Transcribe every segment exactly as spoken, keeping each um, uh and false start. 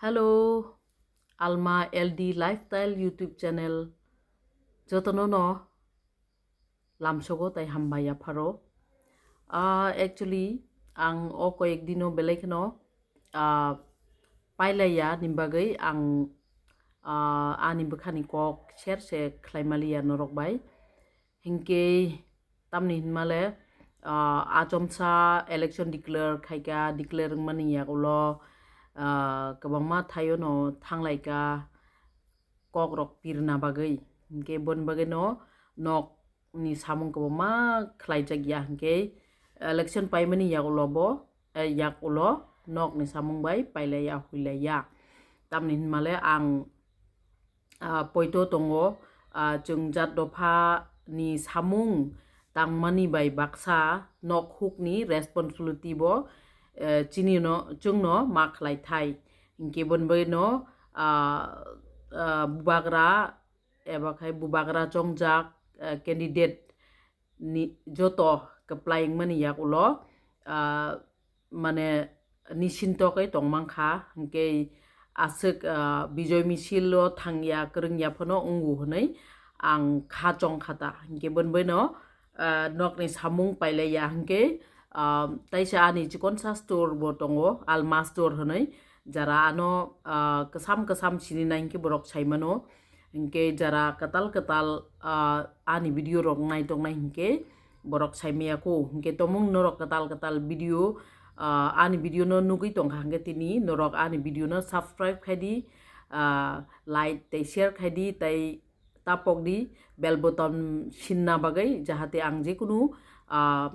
Hello, Alma L D Lifestyle YouTube channel. Jotono no lamsogo tai hambai yapharo. Ah, actually, ang o koyek dino belai kheno, ah, pailaiya ni bagwi ang, ah, ani bwkhani kok share se khlaimaliya norok bai. Hinkhe tamni hinmale, ah, achomsa election declare khaika, declare wngmani yagulo, ah, kwbangma thaio no thanglaika kokrok pirna bagwi. Hinkhe boni bagwi no nok ni samung kwbangma khlaijak ya hinkhe election paimani yagulo bo, eh, yagulo nok ni samung bai pailaiya huilaiya. Tamni hinmale ang, ah, poito tongo, ah, chwng jat dopha ni samung tangmani bai baksa nok huk ni responsibility bo, eh, chini no, chwng no ma khlai thai. Hinkhe boni bagwi no, ah, ah, bubagra eba khai bubagra chongjak, eh, candidate ni joto kwplai wngmani yagulo, ah, mane nisinto khe tongmankha, hinkhe aswk, ah, Bijoy Misil o thangya kwrwngya phano wngo hwnwi ang kha chongkha ta. Hinkhe boni bagwi no, ah, nokni samung pailaiya hinkhe, ah, taisa ani chikonsa store bo tongo, Alma Store hwnwi, jara ano, ah, kwsam kwsam sininai hinkhe borok saimano. Hinkhe jara kwtal kwtal, ah, ani video rok naitongnai hinkhe borok saimaya kho. Hinkhe tomung norok kwtal kwtal video, ah, ani video no nugwi tongkha hinkhe tini norok ani video no subscribe khaidi, ah, like tei share khaidi tei tapok di bell button sinna bagwi, jahate ang jekunu, ah,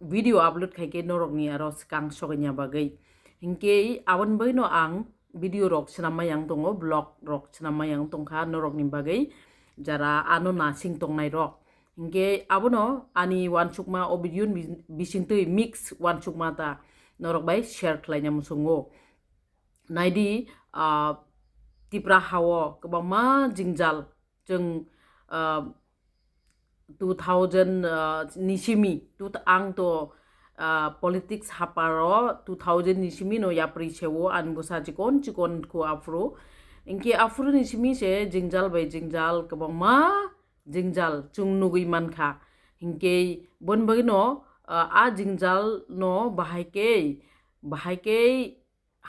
video upload khaikhe norokni aro swkang soknya bagwi. Hinkhe aboni bagwino ang video rok swnamma yang tongo, vlog rok swnamma yang tongkha norokni bagwi, jara ano nasing tongnai rok. Hinkhe abono ani wansukma o video ni bis-, bisingtwi mix wansukma ta norok bai share khlaina muchungo. Naidi, ah, Tipra hao kwbangma jingjal chwng, ah, two thousand, ah, ni simi, tu-, ang to, ah, politics haparo two thousand ni simi no yapri sewo, ani bwsa chikon chikon kho aphuru. Hinkhe aphuru ni simi se jingjal bai jingjal kwbangma jingjal chwng nugwi mankha. Hinkhe boni bagwino, ah, a jingjal no bahai khe, bahai khe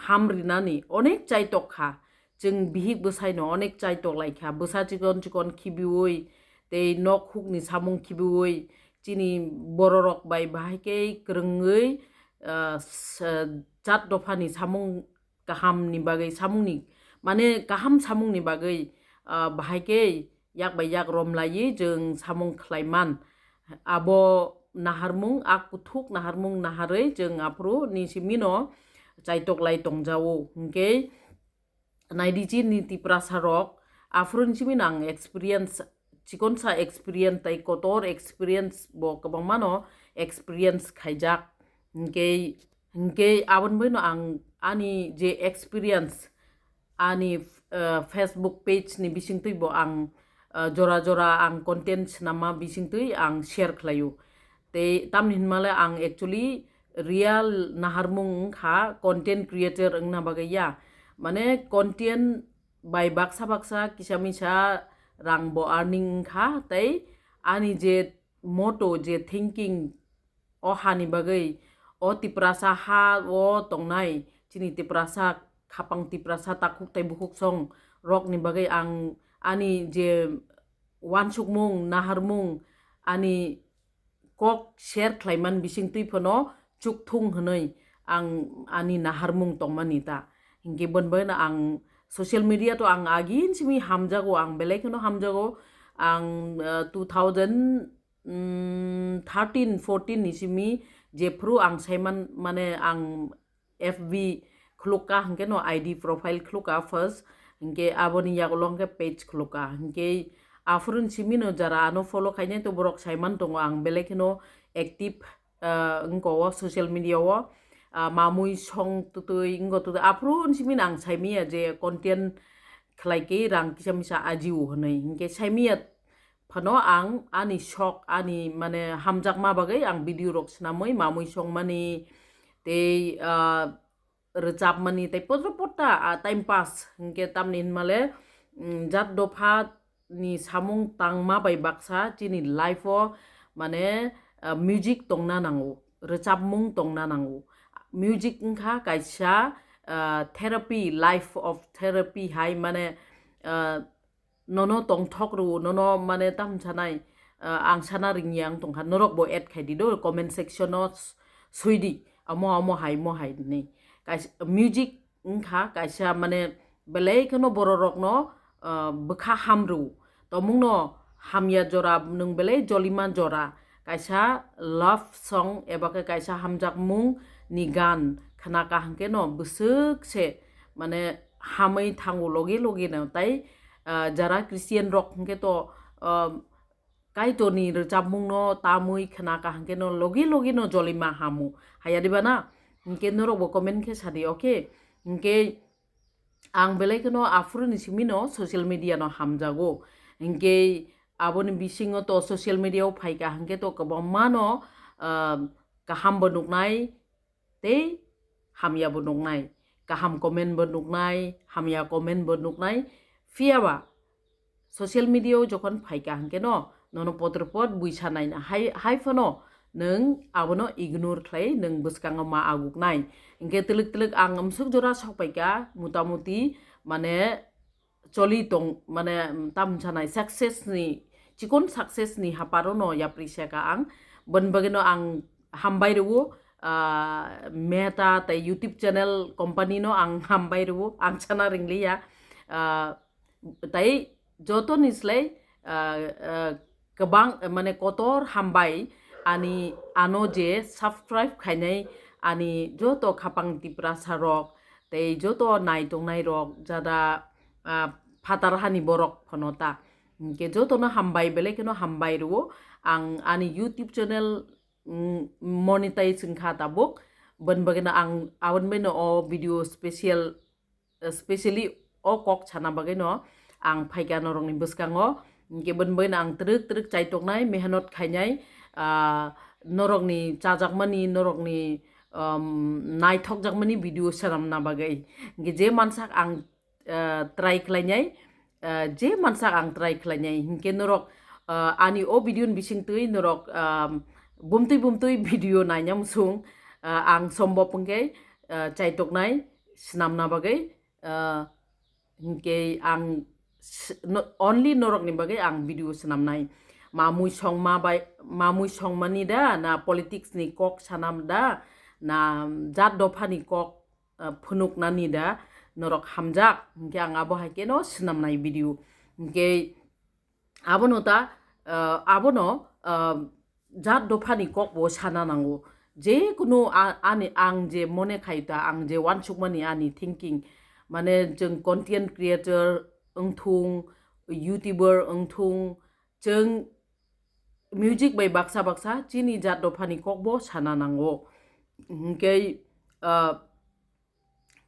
ham rinani onek chaitok kha. Chwng bihik bwsai no onek chaitok lai kha. Bwsa chikon chikon khibiui, tei nok huk ni samung khibiui, chini bororok bai bahai khe kwrwngwi, ah, s-, jat dopha ni samung kaham ni bagwi, samung ni, mane kaham samung ni bagwi, ah, bahai khe yak bai yak romlaiwi chwng samung khlai man. Abo naharmung, a kuthuk naharmung naharwi chwng aphuru ni simi no chaitok lai tongjao. Hinkhe naidi chini Tiprasa rok, aphuru ni simi no ang experience, chikonsa experience tei kotor experience bo kwbangma no experience khaijak. Hinkhe, hinkhe aboni bagwi no ang ani je experience ani, eh, Facebook page ni bisingtwi bo ang, eh, jora jora ang content swnamma bisingtwi ang share khlaio. Tei tamni hinmale ang actually real naharmung wngkha content creator wngna bagwi ya. Mane content bai baksa baksa kisa misa rang bo earning wngkha, tei ani je motto, je thinking, o hani bagwi, o Tiprasa ha o tongnai, chini Tiprasa khapang, Tiprasa takhuk tei bukhuk song rokni bagwi ang ani je wansukmung, naharmung, ani kok share khlaiman bisingtwi phano chukthung hwnwi ang ani naharmung tongmani ta. Hinkhe boni bagwino ang social media to ang agin simi hamjago, ang belai kheno hamjago. Ang, eh, two thousand, mm, thirteen fourteen ni simi jephru ang saiman, mane ang F B khulukka, hinkhe no I D profile khulukka first, hinkhe aboni yagulo hinkhe page khulukka, hinkhe aphuru ni simi no jara ano follow khainai to borok saiman tongo ang belai kheno active, ah, wngko o social media o, ah, mamui song tutui wngko tutui, aphuru ni simi no ang saimanya je content khlai khe rang kisa misa ajio hwnwi, hinkhe saimanya phano ang ani sok, ani mane hamjakma bagwi ang video rok swnamwi mamui songmani tei, ah, rwchapmani tei potro potta, ah, time pass hinkhe tamni hinmale, mm, jat dopha ni samung tangma bai baksa chini life o mane, ah, music tongna nango, rwchapmung tongna nango. Music wngkha kaisa, ah, therapy, life of therapy hai mane, ah, nono tongthok rwo, nono mane tam sanai, ah, ang sana ringya ang tongkha, norok bo add khai di do comment section o s-, sui di, amo amo hai mo hai hinwi. Kaisa music wngkha kaisa mane belai kheno bororokno, ah, bwkha ham rwo. Tomungno hamya jora nwng belai jolima jora kaisa love song eba khe kaisa hamjakmung ni gan khna kaham khe no bwswk se mane hamwi thango logi logi no tai, ah, jara Christian rok hwnkhe to, ah, Kaitorni rwchapmungno tamwi khna kaham khe no logi logi no jolima hamo. Haya diba na? Hinkhe norokbo comment khe sadi, okay? Hinkhe ang belai kheno aphuruni simi no social media no hamjago. Hinkhe aboni bisingo to social media o phaikha hinkhe to kwbangma no, ah, kaham bo nuknai, tei hamya bo nuknai, kaham comment bo nuknai, hamya comment bo nuknai. Phiya ba social media o jokhon phaikha hinkhe no, nono potro pot buisa naina hai, hai phano nwng abono ignore khlai nwng bwskango ma aguknai. Hinkhe twlwk twlwk ang amsuk jora sok paikha, mutamuti mane choli tong, mane, tam sanai success ni, chikon success ni haparo no yapri seka ang. Bon bagino ang hambai rwo, ah, Meta tei YouTube channel company no ang hambai rwo, ang sana ringliya. Ah, tei joto ni slai, ah, ah, kwbang, mane kotor hambai ani ano je subscribe khainai ani joto khapang Tiprasa rok tei joto nai tongnai rok jada, ah, phatar hani borok phano ta. Hinkhe jotono hambai, belai kheno hambai rwo. Ang ani YouTube channel, mm, monetize wngkha tabuk. Boni bagwino ang aboni baino o video special, eh, specially o kok sana bagwino ang phaikha norokni bwskango. Hinkhe boni bagwino ang twrwk twrwk chaitoknai, mehnot khainai, ah, norokni chajakmani, norokni, um, naithokjakmani video swnamna bagwi. Hinkhe je mansak ang ah, try khlainai, ah, je mansak ang try khlainai. Hinkhe norok, ah, ani o video ni bising twi norok, ah, bumtwi bumtwi video naina muchung, ah, ang sombop wngkhe, ah, chaitoknai swnamna bagwi, ah, hinkhe ang s-, no-, only norokni bagwi ang video swnamnai. Mamui songma bai, mamui songmani da, na politics ni kok sanam da, na jat dopha ni kok ah, phunuknani da norok hamjak, hinkhe ang abo hai kheno swnamnai video. Hinkhe abono ta, ah, abono, ah, jat dophani kokbo sana nango. Je kunu a-, ani ang je mone khai ta, ang je wansukmani ani thinking, mane chwng content creator wngthung, YouTuber wngthung, chwng music bai baksa baksa chini jat dophani kokbo sana nango. Hinkhe, ah,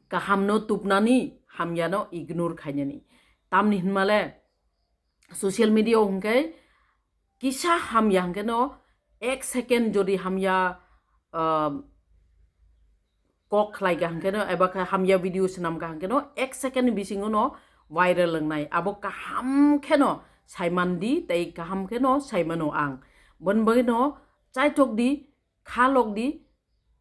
kahamno tupnani, hamyano ignore khainani. Tamni hinmale social media o hinkhe kisa hamya hinkhe no ek second jodi hamya, ah, kok khlai ka hwnkhe no, eba khe hamya video swnam ka hwnkhe no, ek second ni bisingo no viral wngnai. Abo kaham khe no saiman di, tei kaham khe no saimano ang. Bon bagwi no chaitok di, kha lok di,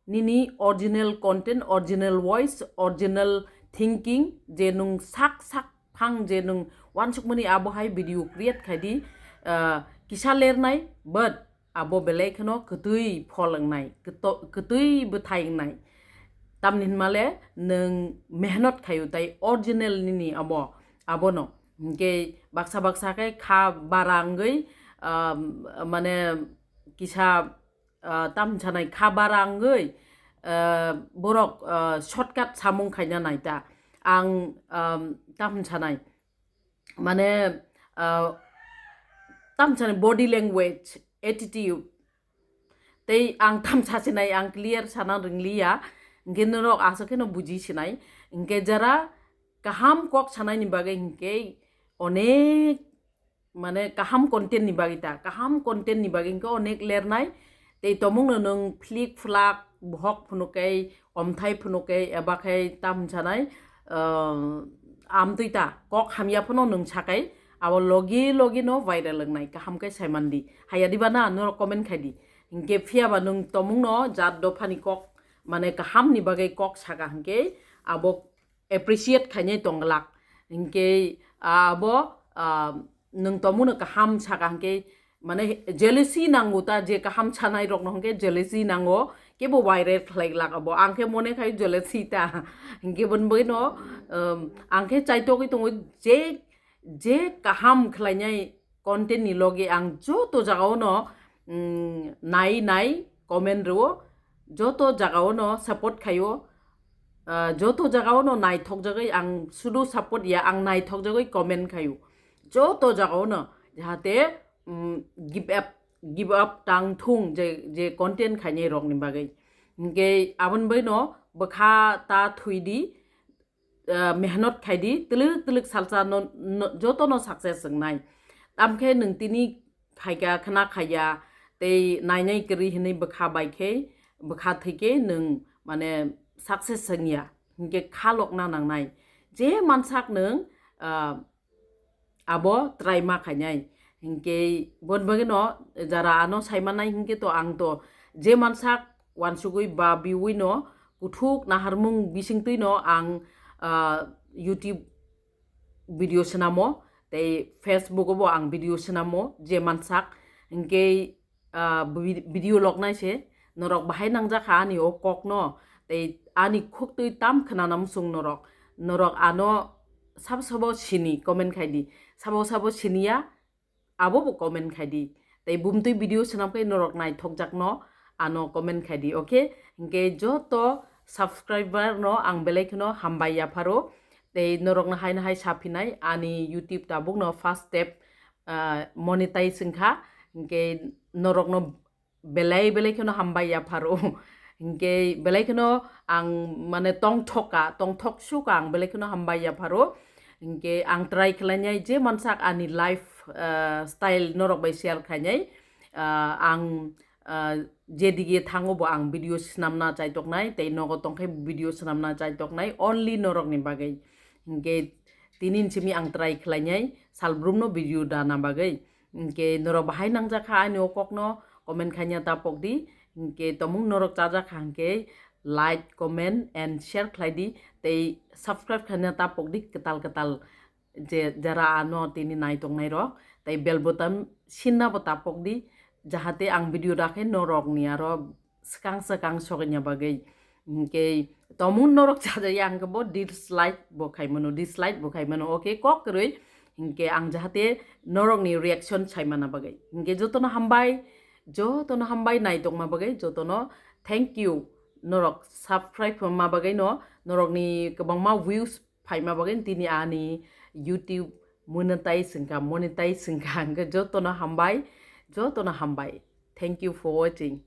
nini original content, original voice, original thinking, je nwng sak sak phang je nwng wansukmani abo hai video create khai di, ah, kisa lernai, but abo belai kheno kwtwi phol wngnai, kwto-, kwtwi bwthai wngnai. Tamni hinmale nwng mehnot khaio tai original nini abo, abono. Hinkhe baksa baksa khe kha bara wngwi, ah, mane kisa, ah, tam sanai kha bara wngwi, ah, borok, ah, shortcut samung khaina naita. Ang, ah, tam sanai mane, ah, tam sanai body language, attitude, tei ang tam sasinai ang clear sana ringliya, hinkhe norok aswk kheno buji sinai. Hinkhe jara kaham kok sanaini bagwi hinkhe onek, mane kaham content ni bagwi ta, kaham content ni bagwi hinkhe onek lernai, tei tomungno nwng flick flak hok phunuk kai, omthai phunuk kai, eba khai tam sanai, ah, amtwi ta, kok hamya phano nwng sakai, abo logi logi no viral wngnai, kaham khe saimandi. Haya diba na, norok comment khai di. Hinkhe phiyaba nwng tomungno jat dophani kok, mane kahamni bagwi kok saka hinkhe abo appreciate khainai tongglak. Hinkhe, ah, abo, ah, nwng tomungno kaham saka hinkhe, mane jealousy nango ta, je kaham sanai rokno hinkhe jealousy nango, kebo viral khlai glak abo. Ang khe mone khai jealousy ta. Hinkhe boni bagwino, um, ang khe chaitogwi tongo je, je kaham khlainai content ni logi ang joto jagao no, mm, nai nai comment rwo, joto jagao no support khaio, ah, joto jagao no naithok jagwi ang sudu support ya, ang naithok jagwi comment khaio, joto jagao no, jahate, mm, give up, give up tang thung je, je content khainai rok ni bagwi. Hinkhe aboni bagwi no bwkha ta thwi di, ah, mehnot khai di, twlwk twlwk salsa no, no, joto no success wngnai. Tamkhe nwng tini phaikha khna khaiya, tei nainai kwrwi hinwi bwkha bai khe, bwkha thwi khe nwng mane success wngya, hinkhe kha lokna nangnai. Je mansak nwng, ah, abo try ma khainai. Hinkhe bon bagwino jara ano saimanai hinkhe to ang to je mansak wansugwi ba biwino kuthuk naharmung bisingtwino ang, ah, YouTube video swnamo tei Facebook o bo ang video swnamo je mansak. Hinkhe ah, vi-, video loknai se norok bahai nangjakha ani o kokno, tei ani khuktwi tam khwnana muchung norok, norok ano sabo sabo sini comment khai di, sabo sabo siniya abo bo comment khai di, tei bumtwi video swnam khe norok naithokjakno ano comment khai di, okay? Hinkhe joto subscriber no ang belai kheno hambai yapharo, tei norokno haino hai saphinai ani YouTube tabukno first step, ah, monetize wngkha, hinkhe norokno belai belai kheno hambai yapharo. Hinkhe belai kheno ang mane tongthok ka, tongthok su ka ang belai kheno hambai yapharo. Hinkhe ang try khlainai je mansak ani life, ah, style norok bai share khlainai. Ah, ang, ah, jedige thango bo ang video swnamna chaitoknai, tei nogo tongkhe video swnamna chaitoknai, only norokni bagwi. Hinkhe tini simi ang try khlainai salbrumno video dana bagwi. Hinkhe norok bahai nangjakha ani o kokno comment khaina ta pokdi. Hinkhe tomung norok chajakha hinkhe like, comment and share khlaidi. Tei subscribe khaina ta pokdi kwtal kwtal je jara ano tini nai tongnai rok. Tei bell button sinna bo ta pokdi. Jahate ang video dakhe norokni aro swkang swkang sogwini bagwi. Hinkhe tomung norok chajaya hinkhe bo dislike bo khaimano, dislike bo khaimano. Okay, kok kwrwi hinkhe ang jahate norokni reaction saimana bagwi. Hinkhe jotono hambai, jotono hambai naitokma bagwi, jotono thank you. Norok subscribe ma bagwi no, norokni kwbangma views phaima bagwi tini ani YouTube monetize wngkha, monetize wngkha, hinkhe jotono hambai, jotono hambai. Thank you for watching.